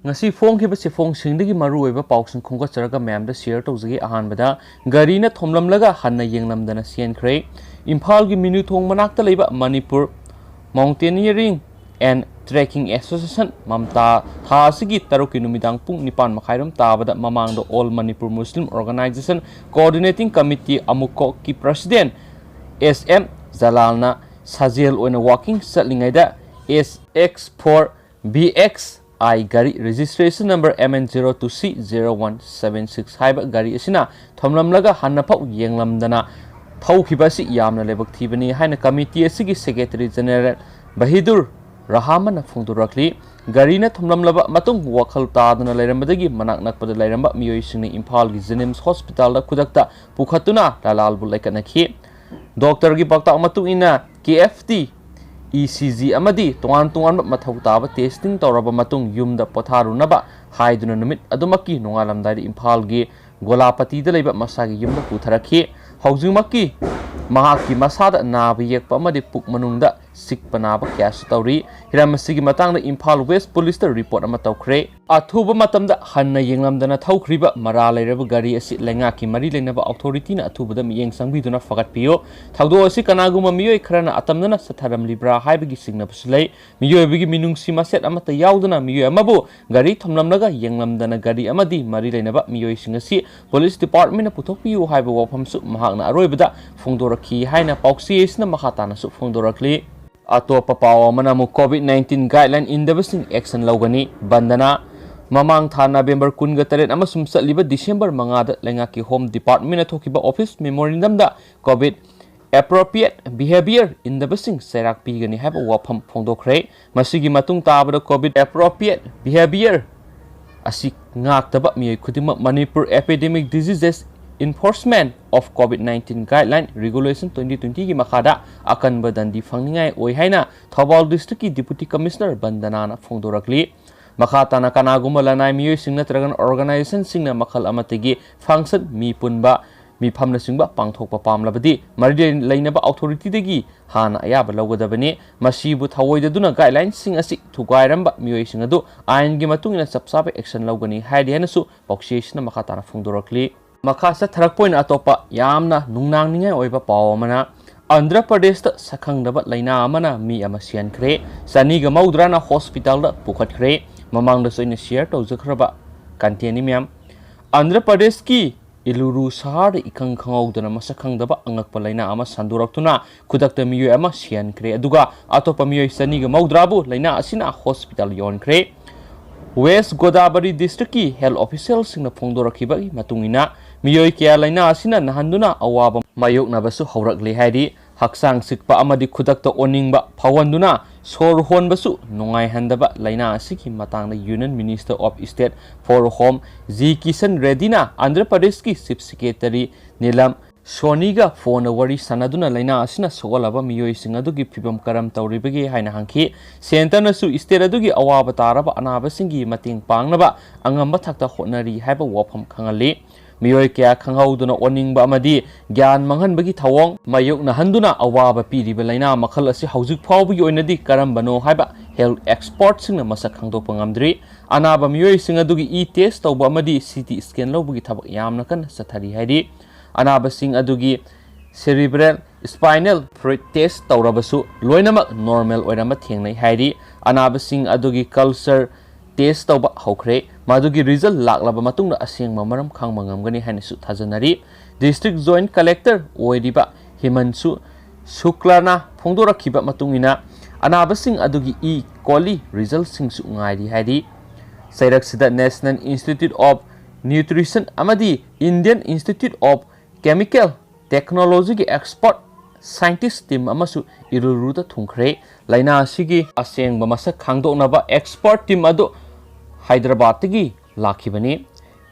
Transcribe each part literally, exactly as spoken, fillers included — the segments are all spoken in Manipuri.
ꯉꯁꯤ ꯐꯣꯡꯈꯤꯕ ꯆꯦꯐꯣꯡꯁꯤꯡꯗꯒꯤ ꯃꯔꯨꯑꯣꯏꯕ ꯄꯥꯎꯁꯤꯡ ꯈꯣꯝꯒꯠꯆꯔꯒ ꯃꯌꯥꯝꯗ ꯁꯤꯌꯔ ꯇꯧꯖꯒꯦ꯫ ꯑꯍꯥꯟꯕꯗ, ꯒꯥꯔꯤꯅ ꯊꯣꯝꯂꯝꯂꯒ ꯍꯟꯅ ꯌꯦꯡꯂꯝꯗꯅ ꯆꯦꯟꯈ꯭ꯔꯦ꯫ ꯏꯝꯐꯥꯜꯒꯤ ꯃꯤꯅꯨꯊꯣꯡ ꯃꯅꯥꯛꯇ ꯂꯩꯕ Manipur Mountaineering and Trekking Association, Mamta, ꯊꯥ ꯑꯁꯤꯒꯤ ꯇꯔꯨꯛꯀꯤ ꯅꯨꯃꯤꯗꯥꯡ ꯄꯨꯡ ꯅꯤꯄꯥꯟ ꯃꯈꯥꯏꯔꯣꯝ ꯇꯥꯕꯗ ꯃꯃꯥꯡꯗ All Manipur Muslim Organisation Coordinating Committee, ꯑꯃꯨꯀꯣꯛꯀꯤ ꯄ꯭ꯔꯁꯤꯗꯦꯟ ꯑꯦꯁ ꯑꯦꯝ ꯖꯂꯥꯜꯅ ꯁꯥꯖꯦꯜ ꯑꯣꯏꯅ ꯋꯥꯀꯤꯡ ꯆꯠꯂꯤꯉꯩꯗ S X four B X I ꯒꯥꯔꯤ, registration number M N zero two C zero one seven six ꯍꯥꯏꯕ ꯒꯥꯔꯤ ꯑꯁꯤꯅ ꯊꯣꯝꯂꯝꯂꯒ ꯍꯟꯅ ꯐꯥꯎ ꯌꯦꯡꯂꯝꯗꯅ ꯊꯧꯈꯤꯕ ꯑꯁꯤ ꯌꯥꯝꯅ ꯂꯥꯏꯕꯛ ꯊꯤꯕꯅꯤ ꯍꯥꯏꯅ ꯀꯃꯤꯇꯤ ꯑꯁꯤꯒꯤ ꯁꯦꯀ꯭ꯔꯦꯇꯔꯤ ꯖꯦꯅꯦꯔꯦꯜ ꯕꯍꯤꯗꯨꯔ ꯔꯍꯥꯃꯟꯅ ꯐꯣꯡꯗꯣꯔꯛꯂꯤ꯫ ꯒꯥꯔꯤꯅ ꯊꯣꯝꯂꯝꯂꯕ ꯃꯇꯨꯡ ꯋꯥꯈꯜ ꯇꯥꯗꯅ ꯂꯩꯔꯝꯕꯗꯒꯤ ꯃꯅꯥꯛ ꯅꯛꯄꯗ ꯂꯩꯔꯝꯕ ꯃꯤꯑꯣꯏꯁꯤꯡꯅ ꯏꯝꯐꯥꯜꯒꯤ ꯖꯦꯅꯤꯝꯁ ꯍꯣꯁꯄꯤꯇꯥꯜꯗ ꯈꯨꯗꯛꯇ ꯄꯨꯈꯠꯇꯨꯅ ꯂꯂꯥꯜꯕꯨ ꯂꯩꯀꯠꯅꯈꯤ꯫ ꯗꯣꯛꯇꯔꯒꯤ ꯄꯥꯎꯇꯥꯛ ꯃꯇꯨꯡ ꯏꯟꯅ K F T, E C G ꯑꯃꯗꯤ ꯇꯣꯉꯥꯟ ꯇꯣꯉꯥꯟꯕ ꯃꯊꯧ ꯇꯥꯕ testing ꯇꯧꯔꯕ ꯃꯇꯨꯡ ꯌꯨꯝꯗ ꯄꯣꯊꯥꯔꯨꯅꯕ ꯍꯥꯏꯗꯨꯅ ꯅꯨꯃꯤꯠ ꯑꯗꯨꯃꯛꯀꯤ ꯅꯣꯡꯉꯥꯜꯂꯝꯗꯥꯏꯗ ꯏꯝꯐꯥꯜꯒꯤ ꯒꯣꯂꯥꯄꯇꯤꯗ ꯂꯩꯕ ꯃꯁꯥꯒꯤ ꯌꯨꯝꯗ ꯄꯨꯊꯔꯛꯈꯤ꯫ ꯍꯧꯖꯤꯛꯃꯛꯀꯤ ꯃꯍꯥꯛꯀꯤ ꯃꯁꯥꯗ ꯅꯥꯕ ꯌꯦꯛꯄ ꯑꯃꯗꯤ ꯄꯨꯛ ꯃꯅꯨꯡꯗ ꯆꯤꯛꯄ ꯅꯥꯕ ꯀꯌꯥꯁꯨ ꯇꯧꯔꯤ꯫ ꯍꯤꯔꯝ ꯑꯁꯤꯒꯤ ꯃꯇꯥꯡꯗ ꯏꯝꯐꯥꯜ ꯋꯦꯁ ꯄꯨꯂꯤꯁꯇ ꯔꯤꯄꯣꯔꯠ ꯑꯃ ꯇꯧꯈ꯭ꯔꯦ꯫ ꯑꯊꯨꯕ ꯃꯇꯝꯗ ꯍꯟꯅ ꯌꯦꯡꯂꯝꯗꯅ ꯊꯧꯈ꯭ꯔꯤꯕ ꯃꯔꯥ ꯂꯩꯔꯕ ꯒꯥꯔꯤ ꯑꯁꯤ ꯂꯩꯉꯥꯛꯀꯤ ꯃꯔꯤ ꯂꯩꯅꯕ ꯑꯣꯊꯣꯔꯤꯇꯤꯅ ꯑꯊꯨꯕꯗ ꯃꯤꯠꯌꯦꯡ ꯆꯪꯕꯤꯗꯨꯅ ꯐꯒꯠꯄꯤꯌꯨ꯫ ꯊꯧꯗꯣꯛ ꯑꯁꯤ ꯀꯅꯥꯒꯨꯝꯕ ꯃꯤꯑꯣꯏ ꯈꯔꯅ ꯑꯇꯝꯅꯅ ꯆꯠꯊꯔꯝꯂꯤꯕ꯭ꯔꯥ ꯍꯥꯏꯕꯒꯤ ꯆꯤꯡꯅꯕꯁꯨ ꯂꯩ꯫ ꯃꯤꯑꯣꯏꯕꯒꯤ ꯃꯤꯅꯨꯡꯁꯤ ꯃꯆꯦꯠ ꯑꯃꯠꯇ ꯌꯥꯎꯗꯅ ꯃꯤꯑꯣꯏ ꯑꯃꯕꯨ ꯒꯥꯔꯤ ꯊꯣꯝꯂꯝꯂꯒ ꯌꯦꯡꯂꯝꯗꯅ ꯒꯥꯔꯤ ꯑꯃꯗꯤ ꯃꯔꯤ ꯂꯩꯅꯕ ꯃꯤꯑꯣꯏꯁꯤꯡ ꯑꯁꯤ ꯄꯨꯂꯤꯁ ꯗꯤꯄꯥꯔꯠꯃꯦꯟꯅ ꯄꯨꯊꯣꯛꯄꯤꯌꯨ ꯍꯥꯏꯕ ꯋꯥꯐꯝꯁꯨ ꯃꯍꯥꯛꯅ ꯑꯔꯣꯏꯕꯗ ꯐꯣꯡꯗꯣꯔꯛꯈꯤ ꯍꯥꯏꯅ ꯄꯥꯎꯆꯦ ꯑꯁꯤꯅ ꯃꯈꯥ ꯇꯥꯅꯁꯨ ꯐꯣꯡꯗꯣꯔꯛꯂꯤ꯫ ꯑꯇꯣꯞꯄ ꯄꯥꯎ ꯑꯃꯅ ꯑꯃꯨꯛ COVID nineteen guideline ꯏꯟꯗꯕꯁꯤꯡ action ꯂꯧꯒꯅꯤ꯫ ꯕꯟꯗꯅꯥ꯫ ꯃꯃꯥꯡ ꯊꯥ ꯅꯕꯦꯝꯕꯔ ꯀꯨꯟꯒ ꯇꯔꯦꯠ ꯑꯃꯁꯨꯡ ꯆꯠꯂꯤꯕ ꯗꯤꯁꯦꯝꯕꯔ ꯃꯉꯥꯗ ꯂꯩꯉꯥꯛꯀꯤ Home Department ꯊꯣꯛꯈꯤꯕ office memorandum ꯗ COVID appropriate behavior ꯏꯟꯗꯕꯁꯤꯡ ꯆꯩꯔꯥꯛ ꯄꯤꯒꯅꯤ ꯍꯥꯏꯕ ꯋꯥꯐꯝ ꯐꯣꯡꯗꯣꯛꯈ꯭ꯔꯦ꯫ ꯃꯁꯤꯒꯤ ꯃꯇꯨꯡ ꯇꯥꯕꯗ COVID appropriate behavior ꯑꯁꯤ ꯉꯥꯛꯇꯕ ꯃꯤꯑꯣꯏ ꯈꯨꯗꯤꯡꯃꯛ Manipur Epidemic Diseases Enforcement of COVID nineteen Guideline Regulation twenty twenty ꯒꯤ ꯃꯈꯥꯗ ꯑꯀꯟꯕ ꯗꯟꯗꯤ ꯐꯪꯅꯤꯡꯉꯥꯏ ꯑꯣꯏ ꯍꯥꯏꯅ ꯊꯧꯕꯥꯜ district ꯀꯤ Deputy Commissioner ꯕꯟꯗꯅꯥꯅ ꯐꯣꯡꯗꯣꯔꯛꯂꯤ꯫ ꯃꯈꯥ ꯇꯥꯅ ꯀꯅꯥꯒꯨꯝꯕ ꯂꯅꯥꯏ ꯃꯤꯑꯣꯏꯁꯤꯡ ꯅꯠꯇ꯭ꯔꯒꯅ organization ꯁꯤꯡꯅ ꯃꯈꯜ ꯑꯃꯠꯇꯒꯤ function, ꯃꯤ ꯄꯨꯟꯕ, ꯃꯤꯐꯝꯅꯆꯤꯡꯕ ꯄꯥꯡꯊꯣꯛꯄ ꯄꯥꯝꯂꯕꯗꯤ ꯃꯔꯤ ꯂꯩꯅꯕ ꯑꯣꯊꯣꯔꯤꯇꯤꯗꯒꯤ ꯍꯥꯟꯅ ꯑꯌꯥꯕ ꯂꯧꯒꯗꯕꯅꯤ꯫ ꯃꯁꯤꯕꯨ ꯊꯧꯑꯣꯏꯗꯗꯨꯅ ꯒꯥꯏꯗꯂꯥꯏꯟꯁꯤꯡ ꯑꯁꯤ ꯊꯨꯒꯥꯏꯔꯝꯕ ꯃꯤꯑꯣꯏꯁꯤꯡ ꯑꯗꯨ ꯑꯥꯏꯟꯒꯤ ꯃꯇꯨꯡ ꯏꯟꯅ ꯆꯞ ꯆꯥꯕ ꯑꯦꯛꯁꯟ ꯂꯧꯒꯅꯤ ꯍꯥꯏꯔꯤ ꯍꯥꯏꯅꯁꯨ ꯄꯥꯎꯆꯦꯁꯤꯅ ꯃꯈꯥ ꯇꯥꯅ ꯐꯣꯡꯗꯣꯔꯛꯂꯤ꯫ ꯃꯈꯥ ꯆꯠꯊꯔꯛꯄ ꯑꯣꯏꯅ ꯑꯇꯣꯞꯄ ꯌꯥꯝꯅ ꯅꯨꯡꯅꯥꯡꯅꯤꯡꯉꯥꯏ ꯑꯣꯏꯕ ꯄꯥꯎ ꯑꯃꯅ, ꯑꯟꯙ꯭ꯔ ꯄ꯭ꯔꯗꯦꯁꯇ ꯁꯛꯈꯪꯗꯕ ꯂꯥꯏꯅꯥ ꯑꯃꯅ ꯃꯤ ꯑꯃ ꯁꯤꯍꯟꯈ꯭ꯔꯦ꯫ ꯆꯅꯤꯒ ꯃꯧꯗ꯭ꯔꯥꯅ ꯍꯣꯁꯄꯤꯇꯥꯜꯗ ꯄꯨꯈꯠꯈ꯭ꯔꯦ꯫ ꯃꯃꯥꯡꯗꯁꯨ ꯑꯩꯅ ꯁꯤꯌꯔ ꯇꯧꯖꯈ꯭ꯔꯕ ꯀꯟꯇꯦꯟꯅꯤ ꯃꯌꯥꯝ꯫ ꯑꯟꯙ꯭ꯔ ꯄ꯭ꯔꯗꯦꯁꯀꯤ ꯏꯂꯨꯔꯨ ꯁꯍꯔꯗ ꯏꯈꯪ ꯈꯪꯍꯧꯗꯅ ꯃꯁꯛ ꯈꯪꯗꯕ ꯑꯉꯛꯄ ꯂꯥꯏꯅꯥ ꯑꯃ ꯁꯟꯗꯣꯔꯛꯇꯨꯅ ꯈꯨꯗꯛꯇ ꯃꯤꯑꯣꯏ ꯑꯃ ꯁꯤꯍꯟꯈ꯭ꯔꯦ, ꯑꯗꯨꯒ ꯑꯇꯣꯞꯄ ꯃꯤꯑꯣꯏ ꯆꯅꯤꯒ ꯃꯧꯗ꯭ꯔꯥꯕꯨ ꯂꯥꯏꯅꯥ ꯑꯁꯤꯅ ꯍꯣꯁꯄꯤꯇꯥꯜ ꯌꯧꯍꯟꯈ꯭ꯔꯦ꯫ ꯋꯦꯁ ꯒꯣꯗꯥꯕꯔꯤ ꯗꯤꯁꯇ꯭ꯔꯤꯛꯀꯤ ꯍꯦꯜꯊ ꯑꯣꯐꯤꯁꯤꯌꯦꯜꯁꯤꯡꯅ ꯐꯣꯡꯗꯣꯔꯛꯈꯤꯕꯒꯤ ꯃꯇꯨꯡ ꯏꯟꯅ, ꯃꯤꯑꯣꯏ ꯀꯌꯥ ꯂꯥꯏꯅꯥ ꯑꯁꯤꯅ ꯅꯥꯍꯟꯗꯨꯅ ꯑꯋꯥꯕ ꯃꯥꯌꯣꯛꯅꯕꯁꯨ ꯍꯧꯔꯛꯂꯦ ꯍꯥꯏꯔꯤ꯫ ꯍꯛꯆꯥꯡ ꯆꯤꯛꯄ ꯑꯃꯗꯤ ꯈꯨꯗꯛꯇ ꯑꯣꯅꯤꯡꯕ ꯐꯥꯎꯍꯟꯗꯨꯅ ꯁꯣꯔ ꯍꯣꯟꯕꯁꯨ ꯅꯨꯡꯉꯥꯏꯍꯟꯗꯕ ꯂꯥꯏꯅꯥ ꯑꯁꯤꯒꯤ ꯃꯇꯥꯡꯗ Union Minister of State for Home G Kishan ꯔꯦꯗꯗꯤꯅ ꯑꯟꯙ꯭ꯔ ꯄ꯭ꯔꯗꯦꯁꯀꯤ ꯆꯤꯐ ꯁꯦꯀ꯭ꯔꯦꯇꯔꯤ ꯅꯤꯂꯝ ꯁꯣꯅꯤꯒ ꯐꯣꯟꯗ ꯋꯥꯔꯤ ꯁꯥꯟꯅꯗꯨꯅ ꯂꯥꯏꯅꯥ ꯑꯁꯤꯅ ꯁꯣꯛꯍꯜꯂꯕ ꯃꯤꯑꯣꯏꯁꯤꯡ ꯑꯗꯨꯒꯤ ꯐꯤꯕꯝ ꯀꯔꯝ ꯇꯧꯔꯤꯕꯒꯦ ꯍꯥꯏꯅ ꯍꯪꯈꯤ꯫ ꯁꯦꯟꯇꯔꯅꯁꯨ ꯁ꯭ꯇꯦꯠ ꯑꯗꯨꯒꯤ ꯑꯋꯥꯕ ꯇꯥꯔꯕ ꯑꯅꯥꯕꯁꯤꯡꯒꯤ ꯃꯇꯦꯡ ꯄꯥꯡꯅꯕ ꯑꯉꯝꯕ ꯊꯥꯛꯇ ꯍꯣꯠꯅꯔꯤ ꯍꯥꯏꯕ ꯋꯥꯐꯝ ꯈꯪꯍꯜꯂꯤ꯫ ꯃꯤꯑꯣꯏ ꯀꯌꯥ ꯈꯪꯍꯧꯗꯅ ꯑꯣꯅꯤꯡꯕ ꯑꯃꯗꯤ ꯒ꯭ꯌꯥꯟ ꯃꯥꯡꯍꯟꯕꯒꯤ ꯊꯧꯑꯣꯡ ꯃꯥꯌꯣꯛꯅꯍꯟꯗꯨꯅ ꯑꯋꯥꯕ ꯄꯤꯔꯤꯕ ꯂꯥꯏꯅꯥ ꯃꯈꯜ ꯑꯁꯤ ꯍꯧꯖꯤꯛ ꯐꯥꯎꯕꯒꯤ ꯑꯣꯏꯅꯗꯤ ꯀꯔꯝꯕꯅꯣ ꯍꯥꯏꯕ ꯍꯦꯜꯊ ꯑꯦꯛꯁꯄꯔꯠꯁꯤꯡꯅ ꯃꯁꯛ ꯈꯪꯗꯣꯛꯄ ꯉꯝꯗ꯭ꯔꯤ꯫ ꯑꯅꯥꯕ ꯃꯤꯑꯣꯏꯁꯤꯡ ꯑꯗꯨꯒꯤ ꯏ ꯇꯦꯁ ꯇꯧꯕ ꯑꯃꯗꯤ ꯁꯤ ꯇꯤ ꯁ꯭ꯀꯦꯟ ꯂꯧꯕꯒꯤ ꯊꯕꯛ ꯌꯥꯝꯅ ꯀꯟꯅ ꯆꯠꯊꯔꯤ ꯍꯥꯏꯔꯤ꯫ ꯑꯅꯥꯕꯁꯤꯡ ꯑꯗꯨꯒꯤ ꯁꯦꯔꯤꯕ꯭ꯔꯦꯜ ꯁ꯭ꯄꯥꯏꯅꯦꯜ ꯐ꯭ꯂꯨꯏꯗ ꯇꯦꯁ ꯇꯧꯔꯕꯁꯨ ꯂꯣꯏꯅꯃꯛ ꯅꯣꯔꯃꯦꯜ ꯑꯣꯏꯔꯝꯕ ꯊꯦꯡꯅꯩ ꯍꯥꯏꯔꯤ꯫ ꯑꯅꯥꯕꯁꯤꯡ ꯑꯗꯨꯒꯤ ꯀꯜꯆꯔ ꯇꯦꯁ ꯇꯧꯕ ꯍꯧꯈ꯭ꯔꯦ꯫ ꯃꯗꯨꯒꯤ ꯔꯤꯖꯜ ꯂꯥꯛꯂꯕ ꯃꯇꯨꯡꯗ ꯑꯁꯦꯡꯕ ꯃꯔꯝ ꯈꯪꯕ ꯉꯝꯒꯅꯤ ꯍꯥꯏꯅꯁꯨ ꯊꯥꯖꯅꯔꯤ꯫ ꯗꯤꯁꯇ꯭ꯔꯤꯛ ꯖꯣꯏꯟꯠ ꯀꯂꯦꯛꯇꯔ ꯑꯣꯏꯔꯤꯕ ꯍꯤꯃꯟꯁꯨ ꯁꯨꯀ꯭ꯂꯥꯅ ꯐꯣꯡꯗꯣꯔꯛꯈꯤꯕ ꯃꯇꯨꯡ ꯏꯟꯅ, ꯑꯅꯥꯕꯁꯤꯡ ꯑꯗꯨꯒꯤ ꯏ ꯀꯣꯂꯤ ꯔꯤꯖꯜꯁꯤꯡꯁꯨ ꯉꯥꯏꯔꯤ ꯍꯥꯏꯔꯤ꯫ ꯆꯩꯔꯛꯁꯤꯗ National Institute of Nutrition ꯑꯃꯗꯤ Indian Institute of Chemical Technologyꯒꯤ ꯑꯦꯛꯁꯄꯔꯠ ꯁꯥꯏꯟꯇꯤꯁ ꯇꯤꯝ ꯑꯃꯁꯨ ꯏꯂꯨꯔꯨꯗ ꯊꯨꯡꯈ꯭ꯔꯦ꯫ ꯂꯥꯏꯅꯥ ꯑꯁꯤꯒꯤ ꯑꯁꯦꯡꯕ ꯃꯁꯛ ꯈꯪꯗꯣꯛꯅꯕ ꯑꯦꯛꯁꯄꯔꯠ ꯇꯤꯝ ꯑꯗꯨ ꯍꯥꯏꯗ꯭ꯔꯕꯥꯗꯇꯒꯤ ꯂꯥꯛꯈꯤꯕꯅꯤ꯫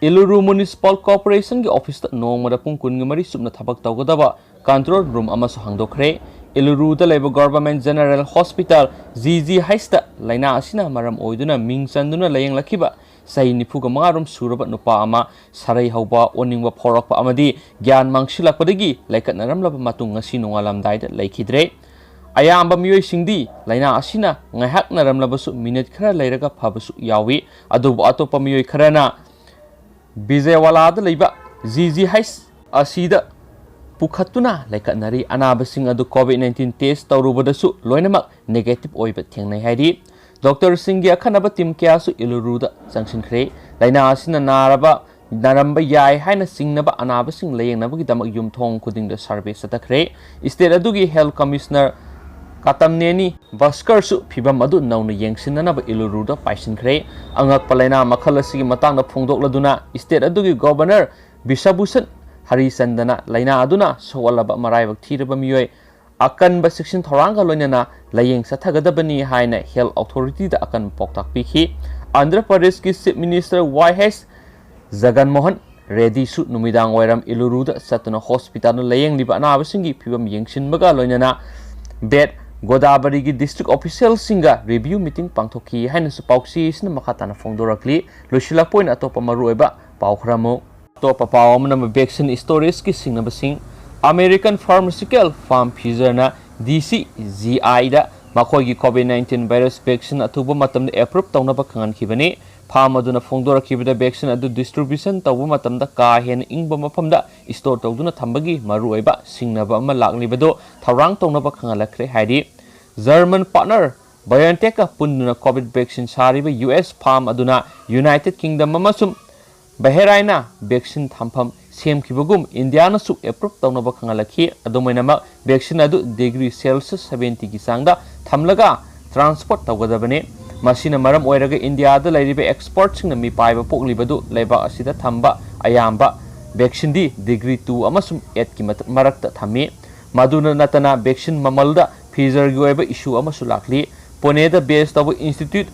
ꯏꯂꯨꯔꯨ ꯃ꯭ꯌꯨꯅꯤꯁꯤꯄꯥꯜ ꯀꯣꯔꯄꯣꯔꯦꯁꯟꯒꯤ ꯑꯣꯐꯤꯁꯇ ꯅꯣꯡꯃꯗ ꯄꯨꯡ ꯀꯨꯟꯒ ꯃꯔꯤ ꯆꯨꯞꯅ ꯊꯕꯛ ꯇꯧꯒꯗꯕ ꯀꯟꯇ꯭ꯔꯣꯜ ꯔꯨꯝ ꯑꯃꯁꯨ ꯍꯥꯡꯗꯣꯛꯈ꯭ꯔꯦ꯫ ꯏꯂꯨꯔꯨꯗ ꯂꯩꯕ government general hospital, G G ꯍꯩꯆꯇ ꯂꯥꯏꯅꯥ ꯑꯁꯤꯅ ꯃꯔꯝ ꯑꯣꯏꯗꯨꯅ ꯃꯤꯡ ꯆꯟꯗꯨꯅ ꯂꯥꯌꯦꯡꯂꯛꯈꯤꯕ ꯆꯍꯤ ꯅꯤꯐꯨꯒ ꯃꯉꯥ ꯔꯣꯝ ꯁꯨꯔꯕ ꯅꯨꯄꯥ ꯑꯃ ꯁꯔꯩ ꯍꯧꯕ, ꯑꯣꯅꯤꯡꯕ ꯐꯥꯎꯔꯛꯄ ꯑꯃꯗꯤ ꯒ꯭ꯌꯥꯟ ꯃꯥꯡꯁꯤꯜꯂꯛꯄꯗꯒꯤ ꯂꯩꯀꯠꯅꯔꯝꯂꯕ ꯃꯇꯨꯡ ꯉꯁꯤ ꯅꯣꯡꯉꯥꯜꯂꯝꯗꯥꯏꯗ ꯂꯩꯈꯤꯗ꯭ꯔꯦ꯫ ꯑꯌꯥꯝꯕ ꯃꯤꯑꯣꯏꯁꯤꯡꯗꯤ ꯂꯥꯏꯅꯥ ꯑꯁꯤꯅ ꯉꯥꯏꯍꯥꯛꯅꯔꯝꯂꯕꯁꯨ ꯃꯤꯅꯤꯠ ꯈꯔ ꯂꯩꯔꯒ ꯐꯕꯁꯨ ꯌꯥꯎꯏ꯫ ꯑꯗꯨꯕꯨ ꯑꯇꯣꯞꯄ ꯃꯤꯑꯣꯏ ꯈꯔꯅ ꯕꯤꯖꯌꯋꯥꯂꯥꯗ ꯂꯩꯕ ꯖꯤ ꯖꯤ ꯍꯩꯆ ꯑꯁꯤꯗ ꯄꯨꯈꯠꯇꯨꯅ ꯂꯩꯈꯠꯅꯔꯤ꯫ ꯑꯅꯥꯕꯁꯤꯡ ꯑꯗꯨ ꯀꯣꯚꯤꯗ ꯅꯥꯏꯟꯇꯤꯟ ꯇꯦꯁ ꯇꯧꯔꯨꯕꯗꯁꯨ ꯂꯣꯏꯅꯃꯛ ꯅꯦꯒꯦꯇꯤꯚ ꯑꯣꯏꯕ ꯊꯦꯡꯅꯩ ꯍꯥꯏꯔꯤ꯫ ꯗꯣꯛꯇꯔꯁꯤꯡꯒꯤ ꯑꯈꯟꯅꯕ ꯇꯤꯝ ꯀꯌꯥꯁꯨ ꯏꯂꯨꯔꯨꯗ ꯆꯪꯁꯤꯟꯈ꯭ꯔꯦ꯫ ꯂꯥꯏꯅꯥ ꯑꯁꯤꯅ ꯅꯥꯔꯕ, ꯅꯥꯔꯝꯕ ꯌꯥꯏ ꯍꯥꯏꯅ ꯆꯤꯡꯅꯕ ꯑꯅꯥꯕꯁꯤꯡ ꯂꯥꯌꯦꯡꯅꯕꯒꯤꯗꯃꯛ ꯌꯨꯝꯊꯣꯡ ꯈꯨꯗꯤꯡꯗ ꯁꯔꯚꯦ ꯆꯠꯊꯈ꯭ꯔꯦ꯫ ꯏꯁꯇꯦꯠ ꯑꯗꯨꯒꯤ ꯍꯦꯜꯊ ꯀꯃꯤꯁꯅꯔ ꯀꯥꯇꯝꯅꯦꯅꯤ ꯚꯥꯁꯀꯔꯁꯨ ꯐꯤꯚꯝ ꯑꯗꯨ ꯅꯧꯅ ꯌꯦꯡꯁꯤꯟꯅꯅꯕ ꯏꯂꯨꯔꯨꯗ ꯄꯥꯏꯁꯤꯟꯈ꯭ꯔꯦ꯫ ꯑꯉꯛꯄ ꯂꯥꯏꯅꯥ ꯃꯈꯜ ꯑꯁꯤꯒꯤ ꯃꯇꯥꯡꯗ ꯐꯣꯡꯗꯣꯛꯂꯗꯨꯅ ꯏꯁꯇꯦꯠ ꯑꯗꯨꯒꯤ ꯒꯣꯚꯔꯅꯔ ꯕꯤꯁꯥꯚꯨꯁꯟ ꯍꯔꯤꯆꯟꯗꯅ ꯂꯥꯏꯅꯥ ꯑꯗꯨꯅ ꯁꯣꯛꯍꯜꯂꯕ ꯃꯔꯥꯏꯕꯛ ꯊꯤꯔꯕ ꯃꯤꯑꯣꯏ ꯑꯀꯟꯕ ꯆꯦꯛꯁꯤꯟ ꯊꯧꯔꯥꯡꯒ ꯂꯣꯏꯅꯅ ꯂꯥꯌꯦꯡ ꯆꯠꯊꯒꯗꯕꯅꯤ ꯍꯥꯏꯅ ꯍꯦꯜꯊ ꯑꯣꯊꯣꯔꯤꯇꯤꯗ ꯑꯀꯟꯕ ꯄꯥꯎꯇꯥꯛ ꯄꯤꯈꯤ꯫ ꯑꯟꯙ꯭ꯔ ꯄ꯭ꯔꯗꯦꯁꯀꯤ ꯆꯤꯐ ꯃꯤꯅꯤꯁꯇꯔ ꯋꯥꯏ ꯑꯦꯁ ꯖꯒꯟ ꯃꯣꯍꯟ ꯔꯦꯗꯤꯁꯨ ꯅꯨꯃꯤꯗꯥꯡ ꯋꯥꯏꯔꯝ ꯏꯂꯨꯔꯨꯗ ꯆꯠꯇꯨꯅ ꯍꯣꯁꯄꯤꯇꯥꯜꯗ ꯂꯥꯌꯦꯡꯂꯤꯕ ꯑꯅꯥꯕꯁꯤꯡꯒꯤ ꯐꯤꯕꯝ ꯌꯦꯡꯁꯤꯟꯕꯒ ꯂꯣꯏꯅꯅ ꯕꯦꯠ ꯒꯣꯗꯥꯕꯔꯤꯒꯤ ꯗꯤꯁꯇ꯭ꯔꯤꯛ ꯑꯣꯐꯤꯁꯤꯌꯦꯜꯁꯤꯡꯒ ꯔꯤꯚꯤꯌꯨ ꯃꯤꯇꯤꯡ ꯄꯥꯡꯊꯣꯛꯈꯤ ꯍꯥꯏꯅꯁꯨ ꯄꯥꯎꯆꯦꯁꯤꯅ ꯃꯈꯥ ꯇꯥꯅ ꯐꯣꯡꯗꯣꯔꯛꯂꯤ꯫ ꯂꯣꯏꯁꯤꯜꯂꯛꯄ ꯑꯣꯏꯅ ꯑꯇꯣꯞꯄ ꯃꯔꯨꯑꯣꯏꯕ ꯄꯥꯎ ꯈꯔ ꯑꯃꯨꯛ꯫ ꯑꯇꯣꯞꯄ ꯄꯥꯎ ꯑꯃꯅ ꯚꯦꯛꯁꯤꯟ ꯁ꯭ꯇꯣꯔꯦꯖꯀꯤ ꯁꯤꯡꯅꯕꯁꯤꯡ꯫ ꯑꯃꯦꯔꯤꯀꯟ ꯐꯥꯔꯃꯥꯁꯤꯀꯦꯜ ꯐꯥꯔꯝ ꯐꯤꯖꯔꯅ ꯗꯤ ꯁꯤ ꯖꯤ ꯑꯥꯏꯗ ꯃꯈꯣꯏꯒꯤ ꯀꯣꯚꯤꯗ ꯅꯥꯏꯟꯇꯤꯟ ꯚꯥꯏꯔꯁ ꯚꯦꯛꯁꯤꯟ ꯑꯊꯨꯕ ꯃꯇꯝꯗ ꯑꯦꯄ꯭ꯔꯨꯚ ꯇꯧꯅꯕ ꯈꯪꯍꯟꯈꯤꯕꯅꯤ꯫ ꯐꯥꯔꯝ ꯑꯗꯨꯅ ꯐꯣꯡꯗꯣꯔꯛꯈꯤꯕꯗ ꯚꯦꯛꯁꯤꯟ ꯑꯗꯨ ꯗꯤꯁꯇ꯭ꯔꯤꯕ꯭ꯌꯨꯁꯟ ꯇꯧꯕ ꯃꯇꯝꯗ ꯀꯥ ꯍꯦꯟꯅ ꯏꯪꯕ ꯃꯐꯝꯗ ꯁ꯭ꯇꯣꯔ ꯇꯧꯗꯨꯅ ꯊꯝꯕꯒꯤ ꯃꯔꯨꯑꯣꯏꯕ ꯁꯤꯡꯅꯕ ꯑꯃ ꯂꯥꯛꯂꯤꯕꯗꯨ ꯊꯧꯔꯥꯡ ꯇꯧꯅꯕ ꯈꯪꯍꯜꯂꯛꯈ꯭ꯔꯦ ꯍꯥꯏꯔꯤ꯫ ꯖꯔꯃꯟ ꯄꯥꯔꯠꯅꯔ ꯕꯥꯏꯑꯣꯟꯇꯦꯛꯀ ꯄꯨꯟꯗꯨꯅ ꯀꯣꯚꯤꯗ ꯚꯦꯛꯁꯤꯟ ꯁꯥꯔꯤꯕ ꯌꯨ ꯑꯦꯁ ꯐꯥꯔꯝ ꯑꯗꯨꯅ ꯌꯨꯅꯥꯏꯇꯦꯗ ꯀꯤꯡꯗꯝ ꯑꯃꯁꯨꯡ ꯕꯍꯦꯔꯥꯏꯅ ꯚꯦꯛꯁꯤꯟ ꯊꯝꯐꯝ ꯁꯦꯝꯈꯤꯕꯒꯨꯝ ꯏꯟꯗꯤꯌꯥꯅꯁꯨ ꯑꯦꯄ꯭ꯔꯨꯚ ꯇꯧꯅꯕ ꯈꯪꯍꯜꯂꯛꯈꯤ꯫ ꯑꯗꯨꯝ ꯑꯣꯏꯅꯃꯛ, ꯚꯦꯛꯁꯤꯟ ꯑꯗꯨ ꯗꯤꯒ꯭ꯔꯤ ꯁꯦꯜꯁꯤꯌꯁ ꯁꯚꯦꯟꯇꯤꯒꯤ ꯆꯥꯡꯗ ꯊꯝꯂꯒ ꯇ꯭ꯔꯥꯟꯁꯄꯣꯔꯠ ꯇꯧꯒꯗꯕꯅꯤ꯫ ꯃꯁꯤꯅ ꯃꯔꯝ ꯑꯣꯏꯔꯒ ꯏꯟꯗꯤꯌꯥꯗ ꯂꯩꯔꯤꯕ ꯑꯦꯛꯁꯄꯔꯠꯁꯤꯡꯅ ꯃꯤꯄꯥꯏꯕ ꯄꯣꯛꯂꯤꯕꯗꯨ ꯂꯩꯕꯥꯛ ꯑꯁꯤꯗ ꯊꯝꯕ ꯑꯌꯥꯝꯕ ꯚꯦꯛꯁꯤꯟꯗꯤ ꯗꯤꯒ꯭ꯔꯤ ꯇꯨ ꯑꯃꯁꯨꯡ ꯑꯩꯠꯀꯤ ꯃꯔꯛꯇ ꯊꯝꯃꯤ꯫ ꯃꯗꯨꯅ ꯅꯠꯇꯅ, ꯚꯦꯛꯁꯤꯟ ꯃꯃꯜꯗ ꯐꯤꯖꯔꯒꯤ ꯑꯣꯏꯕ ꯏꯁꯨ ꯑꯃꯁꯨ ꯂꯥꯛꯂꯤ꯫ ꯄꯨꯅꯦꯗ ꯕꯦꯁ ꯇꯧꯕ ꯏꯟꯁꯇꯤꯇ꯭ꯌꯨꯠ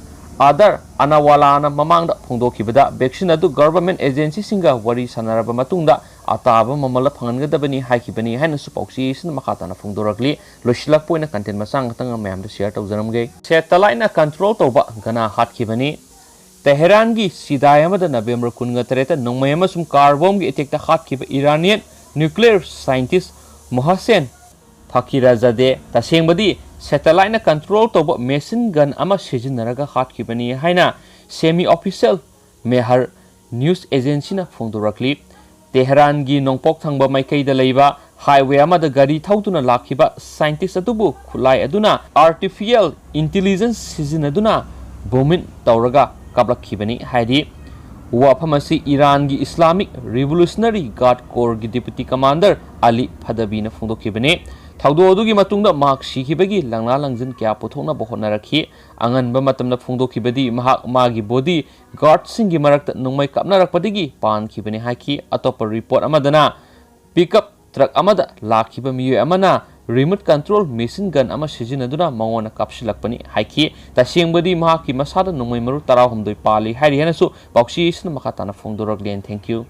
ꯑꯥꯗꯔ ꯑꯅꯥꯋꯥꯂꯥꯅ ꯃꯃꯥꯡꯗ ꯐꯣꯡꯗꯣꯛꯈꯤꯕꯗ, ꯚꯦꯛꯁꯤꯟ ꯑꯗꯨ ꯒꯚꯔꯟꯃꯦꯟꯠ ꯑꯦꯖꯦꯟꯁꯤꯁꯤꯡꯒ ꯋꯥꯔꯤ ꯁꯥꯟꯅꯔꯕ ꯃꯇꯨꯡꯗ ꯑꯇꯥꯕ ꯃꯃꯜꯗ ꯐꯪꯍꯟꯒꯗꯕꯅꯤ ꯍꯥꯏꯈꯤꯕꯅꯤ ꯍꯥꯏꯅꯁꯨ ꯄꯥꯎꯆꯦꯁꯤꯅ ꯃꯈꯥ ꯇꯥꯅ ꯐꯣꯡꯗꯣꯔꯛꯂꯤ꯫ ꯂꯣꯏꯁꯤꯜꯂꯛꯄ ꯑꯣꯏꯅ ꯀꯟꯇꯦꯟ ꯃꯆꯥ ꯉꯥꯛꯇꯪ ꯃꯌꯥꯝꯗ ꯁꯤꯌꯔ ꯇꯧꯖꯔꯝꯒꯦ꯫ ꯁꯦꯇꯦꯂꯥꯏꯠꯅ ꯀꯟꯇ꯭ꯔꯣꯜ ꯇꯧꯕ ꯘꯅꯥ ꯍꯥꯠꯈꯤꯕꯅꯤ꯫ ꯇꯦꯍꯔꯥꯟꯒꯤ ꯁꯤꯗꯥꯏ ꯑꯃꯗ ꯅꯕꯦꯝꯕꯔ ꯀꯨꯟꯒ ꯇꯔꯦꯠꯇ ꯅꯣꯡꯃꯩ ꯑꯃꯁꯨꯡ ꯀꯥꯔ ꯕꯣꯝꯒꯤ ꯑꯦꯇꯦꯛꯇ ꯍꯥꯠꯈꯤꯕ ꯏꯔꯥꯅꯤꯌꯟ ꯅ꯭ꯌꯨꯀ꯭ꯂꯤꯌꯔ ꯁꯥꯏꯟꯇꯤꯁ ꯃꯣꯍꯁꯦꯟ ꯐꯀꯤꯔꯥꯖꯥꯗꯦ, ꯇꯁꯦꯡꯕꯗꯤ ꯁꯦꯇꯦꯂꯥꯏꯠꯅ ꯀꯟꯇ꯭ꯔꯣꯜ ꯇꯧꯕ ꯃꯦꯁꯤꯟ ꯒꯟ ꯑꯃ ꯁꯤꯖꯤꯟꯅꯔꯒ ꯍꯥꯠꯈꯤꯕꯅꯤ ꯍꯥꯏꯅ ꯁꯦꯃꯤ ꯑꯣꯐꯤꯁꯤꯌꯦꯜ ꯃꯦꯍꯔ ꯅ꯭ꯌꯨꯁ ꯑꯦꯖꯦꯟꯁꯤꯅ ꯐꯣꯡꯗꯣꯔꯛꯂꯤ꯫ ꯇꯦꯍꯔꯥꯟꯒꯤ ꯅꯣꯡꯄꯣꯛ ꯊꯪꯕ ꯃꯥꯏꯀꯩꯗ ꯂꯩꯕ ꯍꯥꯏꯋꯦ ꯑꯃꯗ ꯒꯥꯔꯤ ꯊꯧꯗꯨꯅ ꯂꯥꯛꯈꯤꯕ ꯁꯥꯏꯟꯇꯤꯁ ꯑꯗꯨꯕꯨ ꯈꯨꯠꯂꯥꯏ ꯑꯗꯨꯅ ꯑꯥꯔꯇꯤꯐꯤꯁꯤꯌꯦꯜ ꯏꯟꯇꯤꯂꯤꯖꯦꯟꯁ ꯁꯤꯖꯤꯟꯅꯗꯨꯅ ꯕꯣꯃꯤꯠ ꯇꯧꯔꯒ ꯀꯥꯞꯂꯛꯈꯤꯕꯅꯤ ꯍꯥꯏꯔꯤ꯫ ꯋꯥꯐꯝ ꯑꯁꯤ ꯏꯔꯥꯟꯒꯤ ꯏꯁꯂꯥꯃꯤꯛ ꯔꯤꯚꯣꯂꯨꯁꯅꯔꯤ ꯒꯥꯔꯗ ꯀꯣꯔꯒꯤ ꯗꯤꯄ꯭ꯌꯨꯇꯤ ꯀꯃꯥꯟꯗꯔ ꯑꯂꯤ ꯐꯗꯕꯤꯅ ꯐꯣꯡꯗꯣꯛꯈꯤꯕꯅꯤ꯫ ꯊꯧꯗꯣꯛ ꯑꯗꯨꯒꯤ ꯃꯇꯨꯡꯗ ꯃꯍꯥꯛ ꯁꯤꯈꯤꯕꯒꯤ ꯂꯪꯂꯥ ꯂꯪꯖꯤꯟ ꯀꯌꯥ ꯄꯨꯊꯣꯛꯅꯕ ꯍꯣꯠꯅꯔꯛꯈꯤ꯫ ꯑꯉꯟꯕ ꯃꯇꯝꯗ ꯐꯣꯡꯗꯣꯛꯈꯤꯕꯗꯤ ꯃꯍꯥꯛ ꯃꯥꯒꯤ ꯕꯣꯗꯤ ꯒꯥꯔꯗꯁꯤꯡꯒꯤ ꯃꯔꯛꯇ ꯅꯣꯡꯃꯩ ꯀꯥꯞꯅꯔꯛꯄꯗꯒꯤ ꯄꯥꯟꯈꯤꯕꯅꯤ ꯍꯥꯏꯈꯤ꯫ ꯑꯇꯣꯞꯄ ꯔꯤꯄꯣꯔꯠ ꯑꯃꯗꯅ ꯄꯤꯀꯞ ꯇ꯭ꯔꯛ ꯑꯃꯗ ꯂꯥꯛꯈꯤꯕ ꯃꯤꯑꯣꯏ ꯑꯃꯅ ꯔꯤꯃꯣꯠ ꯀꯟꯇ꯭ꯔꯣꯜ ꯃꯦꯁꯤꯟ ꯒꯟ ꯑꯃ ꯁꯤꯖꯤꯟꯅꯗꯨꯅ ꯃꯉꯣꯟꯗ ꯀꯥꯞꯁꯤꯜꯂꯛꯄꯅꯤ ꯍꯥꯏꯈꯤ꯫ ꯇꯁꯦꯡꯕꯗꯤ ꯃꯍꯥꯛꯀꯤ ꯃꯁꯥꯗ ꯅꯣꯡꯃꯩ ꯃꯔꯨ ꯇꯔꯥꯍꯨꯝꯗꯣꯏ ꯄꯥꯜꯂꯤ ꯍꯥꯏꯔꯤ ꯍꯥꯏꯅꯁꯨ ꯄꯥꯎꯆꯦ ꯑꯁꯤꯅ ꯃꯈꯥ ꯇꯥꯅ ꯐꯣꯡꯗꯣꯔꯛꯂꯤ꯫ And thank you꯫